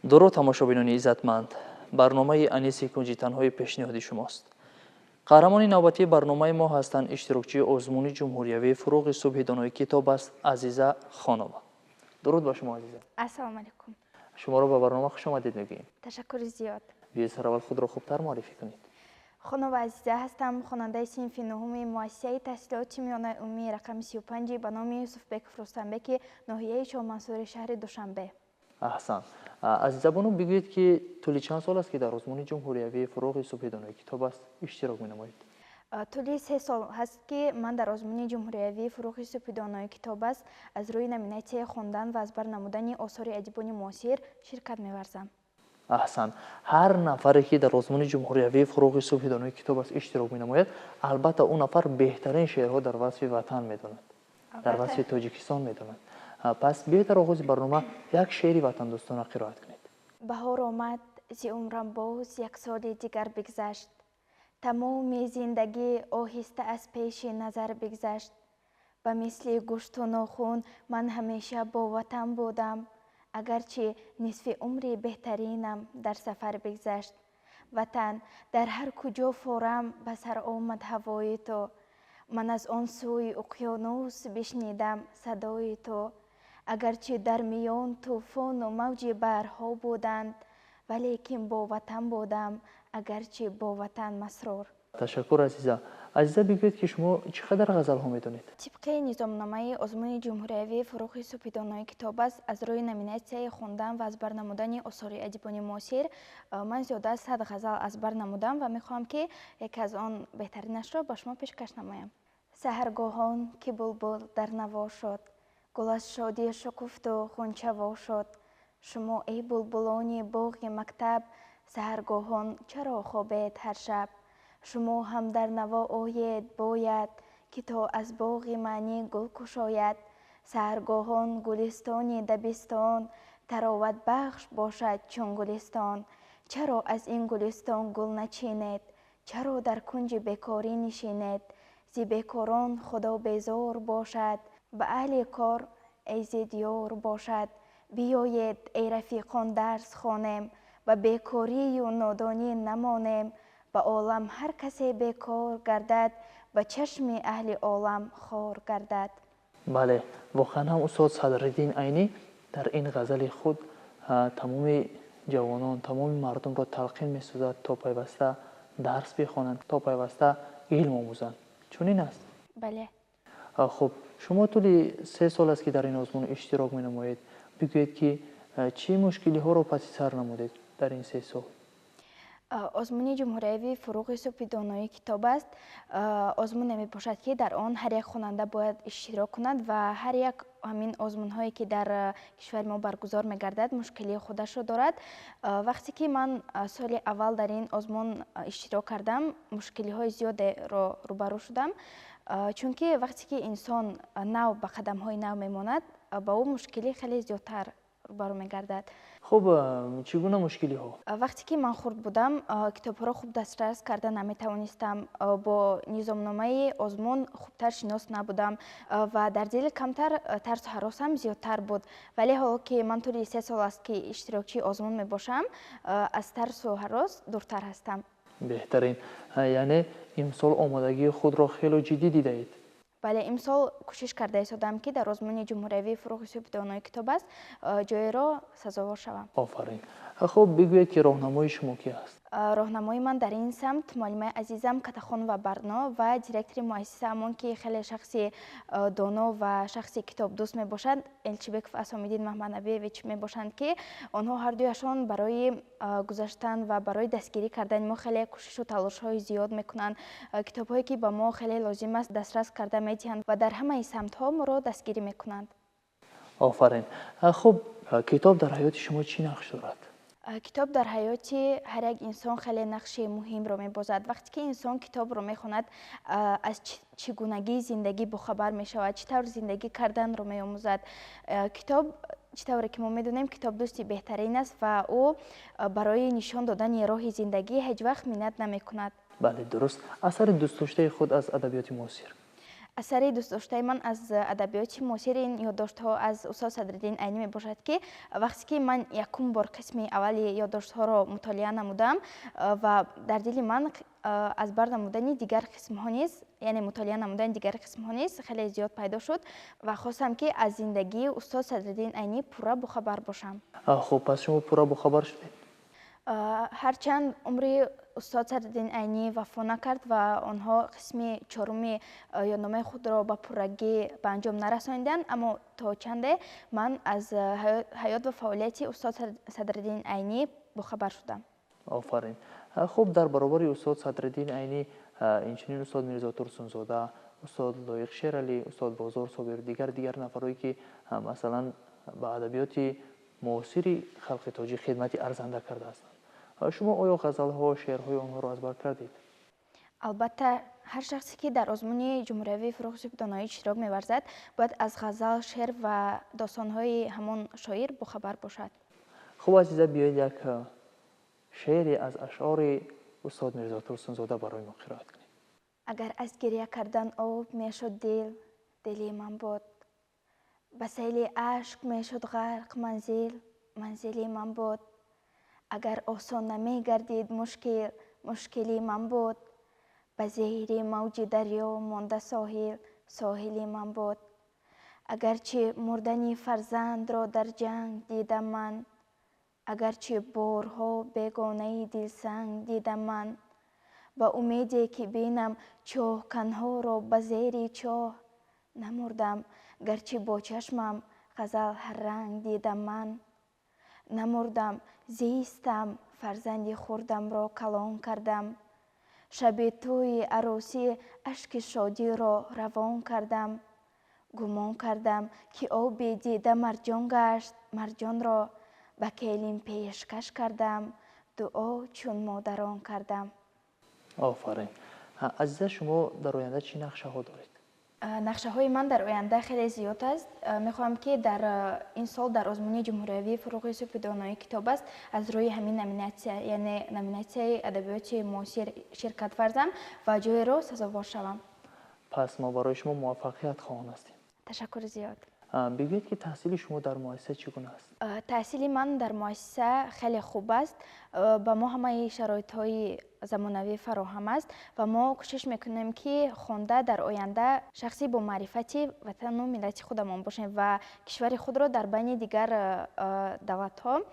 Дуруд, тамошобинони иззатманд. Барномаи Аниси кунҷи танҳои пешниҳоди шумост. Қаҳрамони навбатии барномаи мо ҳастанд иштирокчии озмуни ҷумҳуриявии «Фурӯғи субҳи донои китоб аст» Азиза Хонова. Дуруд ба шумо, Азиза. Ассалому алайкум. Шуморо ба барнома хушомадед мегӯем. Ташаккури зиёд. Биёед, сараввал худро хубтар муаррифӣ кунед. Хонова Азиза ҳастам, хонандаи синфи нуҳуми муассисаи таҳсилоти миёнаи умумии рақами 35 ба номи Юсуфбеков Рустамбеки ноҳияи Шоҳмансури шаҳри Душанбе. Аҳсан, Азизабону, бигӯед, ки тӯли чанд сол аст, ки дар озмуни ҷумҳуриявии «Фурӯғи субҳи донои китоб аст» иштирок менамоед? Тӯли 3 сол ҳаст, ки ман дар озмуни ҷумҳуриявии «Фурӯғи субҳи донои китоб аст» аз рӯи номинатсияи хондан ва аз бар намудани осори адибони муосир ширкат меварзам. Аҳсан. Ҳар нафаре, ки дар озмуни ҷумҳуриявии «Фурӯғи субҳи донои китоб аст» иштирок менамояд, албатта, ӯ нафар беҳтарин шеърҳо дар васфи ватан медонад, дар васфи Тоҷикистон медонад. Пас биёед, дар оғози барнома як шеъри ватандӯстона қироат кунед. Баҳор омад, зи умрам боз як соли дигар бигзашт, тамоми зиндагӣ оҳиста аз пеши назар бигзашт. Ба мисли гӯшту нохун ман ҳамеша бо ватан будам, агарчи нисфи умри беҳтаринам дар сафар бигзашт. Ватан, дар ҳар куҷо форам ба сар омад ҳавои ту, ман аз он сӯи уқёнус бишнидам садои ту. Агарчи дар миён тӯфону мавҷи баҳрҳо буданд, валекин бо ватан будам, агарчи бо ватан масрур. Ташаккур, Азиза. Азиза, бигӯед, ки шумо чӣ қадар ғазалҳо медонед? Тибқи низомномаи озмуни ҷумҳуриявии «Фурӯғи субҳи донои китоб аст» аз рӯи номинатсияи хондан ва аз бар намудани осори адибони муосир ман зиёда аз 100 ғазал аз бар намудам ва мехоҳам, ки яке аз он беҳтаринашро ба шумо пешкаш намоям. Саҳаргоҳон ки булбул дар наво шуд, гул аз шодӣ шукуфту ғунча во шуд, шумо, эй булбулони боғи мактаб, саҳаргоҳон чаро хобед ҳар шаб? Шумо ҳам дар наво оед бояд, ки то аз боғи маънӣ гул кушояд. Саҳаргоҳон гулистони дабистон тароватбахш бошад чун гулистон. Чаро аз ин гулистон гул начинед? Чаро дар кунҷи бекорӣ нишинед? Зи бекорон Худо безор бошад, ба аҳли кор эзид ёр бошад. Биёед, эй рафиқон, дарс хонем, ба бекорию нодонӣ намонем. Ба олам ҳар касе бекор гардад, ба чашми аҳли олам хор гардад. Бале, воқеан ҳам устод Садриддин Айнӣ дар ин ғазали худ тамоми ҷавонон, тамоми мардумро талқин месозад, то пайваста дарс бихонанд, то пайваста илм омӯзанд. Чунин аст? Бале. Хуб, шумо тӯли 3 сол аст, ки дар ин озмун иштирок менамоед. Бигӯед, ки чӣ мушкилиҳоро паси сар намудед дар ин 3 сол? Озмуни ҷумҳуриявии «Фурӯғи субҳи донои китоб аст» озмуне мебошад, ки дар он ҳар як хонанда бояд иштирок кунад ва ҳар як ҳамин озмунҳое, ки дар кишвари мо баргузор мегардад, мушкилии худашро дорад. Вақте ки ман соли аввал дар ин озмун иштирок кардам, мушкилиҳои зиёдеро рӯбарӯ шудам, чунки вақте ки инсон нав ба қадамҳои нав мемонад, ба ӯ мушкилӣ хеле зиёдтар рӯбарӯ мегардад. Хуб, чӣ гуна мушкилиҳо? Вақте ки ман хурд будам, китобҳоро хуб дастрас карда наметавонистам, бо низомномаи озмун хубтар шинос набудам ва дар дили камтар тарсу ҳаросам зиёдтар буд. Вале ҳоло ки ман тӯли 3 сол аст, ки иштирокчии озмун мебошам, аз тарсу ҳарос дуртар ҳастам. Беҳтарин. Яъне имсол омодагии худро хело ҷиддӣ дидаед? Бале, имсол кӯшиш карда истодам, ки дар озмуни ҷумҳуриявии «Фурӯғи субҳи донои китоб аст» ҷойеро сазовор шавам. Офарин. Хуб, бигӯед, ки роҳнамои шумо ки аст? Роҳнамои ман дар ин самт муаллимаи азизам Катахонова Барно ва директори муассисаамон, ки хеле шахси доно ва шахси китобдӯст мебошанд, Элчибеков Асомиддин Маҳмаднабиевич мебошанд, ки онҳо ҳардуяшон барои гузаштан ва барои дастгирӣ кардани мо хеле кӯшишу талошҳои зиёд мекунанд, китобҳое, ки ба мо хеле лозим аст, дастрас карда медиҳанд ва дар ҳамаи самтҳо моро дастгирӣ мекунанд. Офарин. Хуб, китоб дар ҳаёти шумо чӣ нақш дорад? Китоб дар ҳаёти ҳар як инсон хеле нақши муҳимро мебозад. Вақте ки инсон китобро мехонад, аз чӣ гунагии зиндагӣ бохабар мешавад, чӣ тавр зиндагӣ карданро меомӯзад. Китоб, чӣ тавре ки мо медонем, китоб дӯсти беҳтарин аст ва ӯ барои нишон додани роҳи зиндагӣ ҳеҷ вақт миннат намекунад. Бале, дуруст. Асари дӯстдоштаи худ аз адабиёти муосир? Асари дӯстдоштаи ман аз адабиёти муосир ин ёддоштҳо аз устод Садриддин Айнӣ мебошад, ки вақте ки ман якум бор қисми аввали ёддоштҳоро мутолиа намудам ва дар дили ман аз бар намудани дигар қисмҳо низ, яъне мутолиа намудани дигар қисмҳо низ хеле зиёд пайдо шуд ва хостам, ки аз зиндагии устод Садриддин Айнӣ пурра бохабар бошам. Хуб, пас шумо пурра бохабар шудед? Ҳарчанд умри устод Садриддин Айнӣ вафо накард ва онҳо қисми чоруми ёдномаи худро ба пуррагӣ ба анҷом нарасониданд, аммо то чанде ман аз ҳаёт ва фаъолияти устод Садриддин Айнӣ бохабар шудам. Офарин. Хуб, дар баробари устод Садриддин Айнӣ инчунин устод Мирзо Турсунзода, устод Лоиқ Шералӣ, устод Бозор Собир, дигар нафарое ки масалан ба адабиёти муосири халқи тоҷик хидмати арзанда карда ҳастанд, шумо оё ғазалҳо, шеърҳои онҳоро аз бар кардед? Албатта, ҳар шахсе ки дар озмуни ҷумҳуриявии Фурӯғи субҳи доноӣ иштирок меварзад, бояд аз ғазал, шеър ва достонҳои ҳамон шоир бохабар бошад. Хуб, Азиза, биёед як шеъре аз ашъори устод Мирзо Турсунзода барои мо қироат кунед. Агар аз гиря кардан об мешуд дил, дили ман буд, ба сейли ашк мешуд ғарқ манзил, манзили ман буд. Агар осон намегардид мушкил, мушкили ман буд, ба зери мавҷи дарё монда соҳил, соҳили ман буд. Агарчи мурдани фарзандро дар ҷанг дидам ман, агарчи борҳо бегонаи дилсанг дидам ман, ба умеде ки бинам чоҳканҳоро ба зери чоҳ, намурдам, гарчи бо чашмам ғазал ҳарранг дидам ман. Намурдам, зистам, фарзанди хурдамро калон кардам, шаби тӯи арӯсӣ ашки шодиро равон кардам. Гумон кардам, ки оби дида марҷон гашт, марҷонро ба келин пешкаш кардам, дуо чун модарон кардам. Офарин. Азиза, шумо дар оянда чӣ нақшаҳо доред? Нақшаҳои ман дар оянда хеле зиёд аст. Мехоҳам, ки дар ин сол дар озмуни ҷумҳуриявии Фурӯғи субҳи доноӣ китоб аст аз рӯи ҳамин номинатсия, яъне номинатсияи адабиёти муосир ширкат варзам ва ҷойеро сазовор шавам. Пас мо барои шумо муваффақият хоҳон ҳастем. Ташаккури зиёд. Бигӯед, ки таҳсили шумо дар муассиса чӣ гуна аст? Таҳсили ман дар муассиса хеле хуб аст. Ба мо ҳамаи шароитҳои замонавӣ фароҳам аст ва мо кӯшиш мекунем, ки хонда дар оянда шахси бо маърифати ватану миллати худамон бошем ва кишвари худро дар байни дигар давлатҳо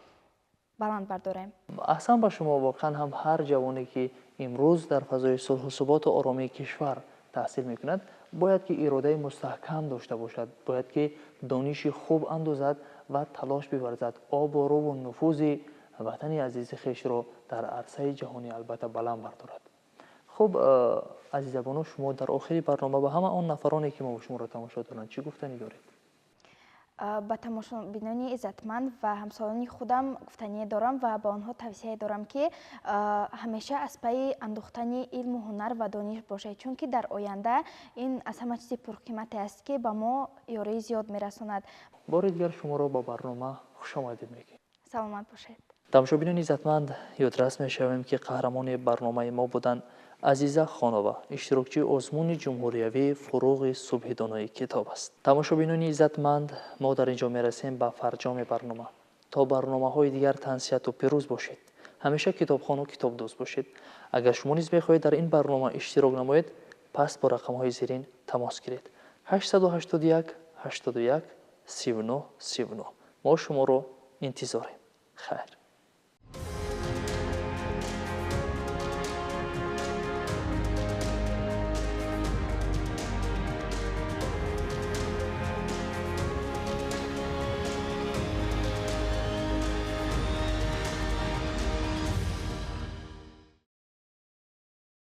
баланд бардорем. Аҳсан ба шумо. Воқеан ҳам ҳар ҷавоне ки имрӯз дар фазои сулҳу суботу оромии кишвар таҳсил мекунад, бояд ки иродаи мустаҳкам дошта бошад, бояд ки дониши хуб андозад ва талош биварзад обрӯву нуфузи ватани азизи хешро дар арсаи ҷаҳонӣ албатта баланд бардорад. Хуб, Азизабону, шумо дар охири барнома ба ҳама он нафароне ки мо шуморо тамошо доранд, чӣ гуфтанӣ доред? Ба тамошобинони иззатманд ва ҳамсолони худам гуфтание дорам ва ба онҳо тавсияе дорам, ки ҳамеша аз пайи андӯхтани илму ҳунар ва дониш бошед, чунки дар оянда ин аз ҳама чизи пурқимате аст, ки ба мо ёрии зиёд мерасонад. Бори дигар шуморо ба барнома хушомадед мегӯем. Саломат бошед. Тамошобинони иззатманд, ёдрас мешавем, ки қаҳрамони барномаи мо буданд Азиза Хонова, иштирокчии озмуни ҷумҳуриявии Фурӯғи субҳи донои китоб аст. Тамошобинони иззатманд, мо дар ин ҷо мерасем ба фарҷоми барнома. То барномаҳои дигар тансиҳату пирӯз бошед, ҳамеша китобхону китобдӯст бошед. Агар шумо низ мехоҳед дар ин барнома иштирок намоед, пас бо рақамҳои зерин тамос гиред: 881 81 39 39. Мо шуморо интизорем. Хайр.